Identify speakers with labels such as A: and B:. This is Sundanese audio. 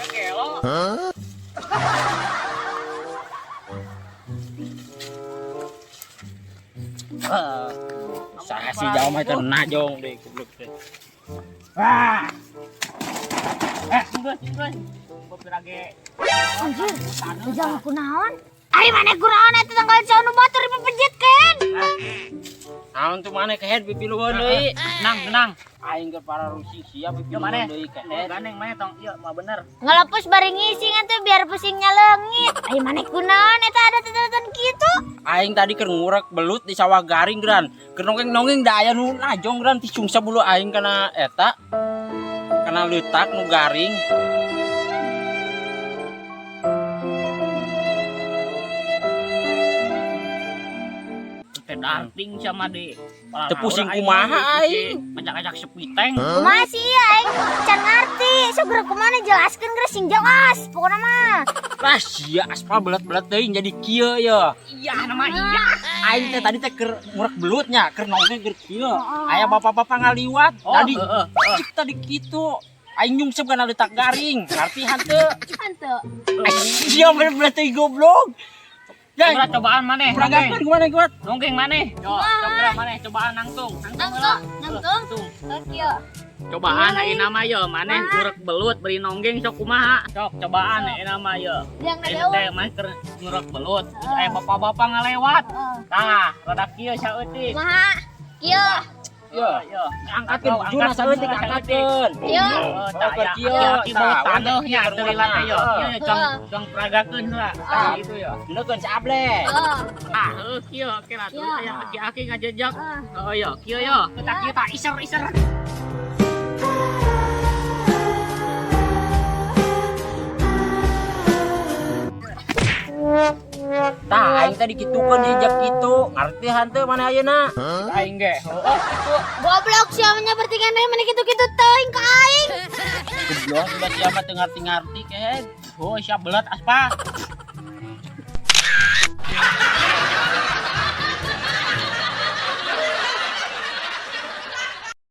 A: Gelo.
B: Saha si jauh mah teh najong deui goblok teh. Wah.
A: Eh, geus, geus. Bopir ge.
C: Anjir, ujang kunaon? Ari maneh kunaon eta tanggal jauh nu batur dipepejitkeun?
B: Naon tuh maneh kehed pipilueun deui?
A: Tenang, tenang.
B: Aing keur para rusik sia
A: Yo maneh.
B: pipilueun deui kehed.
A: Gandeng maneh tong ieu mah bener.
C: Ngelepus bari ngising atuh biar pusingnya leungit. Ari maneh kunaon eta ada teteten kitu?
B: Aing tadi keur ngurek belut di sawah garing geran. Keur nongeng-nongeng da aya nu najong geran ti sungsa bulu aing kana eta. Kana leutak nu garing.
A: Teh darting sama di.
B: Teu pusing kumaha aing.
A: Ngajak-ngajak sepiteng.
C: Kumaha sih ieu aing can ngarti. Sok geura kumaha jelaskeun geura sing jelas pokona mah.
B: Lah sia aspal belet-belet teuing jadi kieu ya.
A: Iya nama iya.
B: Aing teh tadi teh keur ngurek belutnya, keur nongeng keur kieu. Aya bapak-bapak ngaliwat,
A: Oh,
B: tadi
A: heeh,
B: cik tadi kitu. Aing nyungsep kana leutak garing, ngarti hanteu.
C: Hanteu.
B: Sia belet-belet teuing goblok. Ya,
A: Geura cobaan maneh.
B: peragakan gimana kuat?
A: Nonggeng maneh. Yo, sok geura maneh cobaan nangtung.
C: Nangtung, nangtung. Oke.
A: Cobaan ayeuna mah yo maneh ngurek belut beri nonggeng sok kumaha. Sok cobaan ayeuna mah yo.
C: Yang
A: Ayeuna teh maneh keur ngurek belut, terus aya bapak-bapak ngalewat. Tah, rada kieu saeutik.
C: Kumaha? Kieu.
B: Yo,
A: Yo,
B: angkatkeun bujuna saeutik angkatkeun.
C: Kieu.
A: Oh,
B: Oh, keur kieu.
A: Aki bau
B: Tah,
A: taneuhnya
B: urang
A: teu lila teh yo.
B: Heeh.
A: Kieu cong cong peragakeun heula. Tah gitu yo.
B: Benerkeun si Able.
C: Heeh.
A: Ah, heuh kieu oke lah tuh
C: Kieu.
A: aya aki-aki ngajejak.
C: Heeh.
A: Oh yo, kieu yo. Tah kieu tah iser-iser.
B: Tah, aing tadi kitukeun jejak kitu. Ngarti hanteu mana ayeuna?
A: Aing ge. Heuh kitu.
C: Goblok siamanya bertiga deui maneh kitu-kitu teuing ka aing.
B: Goblok udah sia mah teu ngarti-ngarti kehed.
A: Oh, siap belet aspa.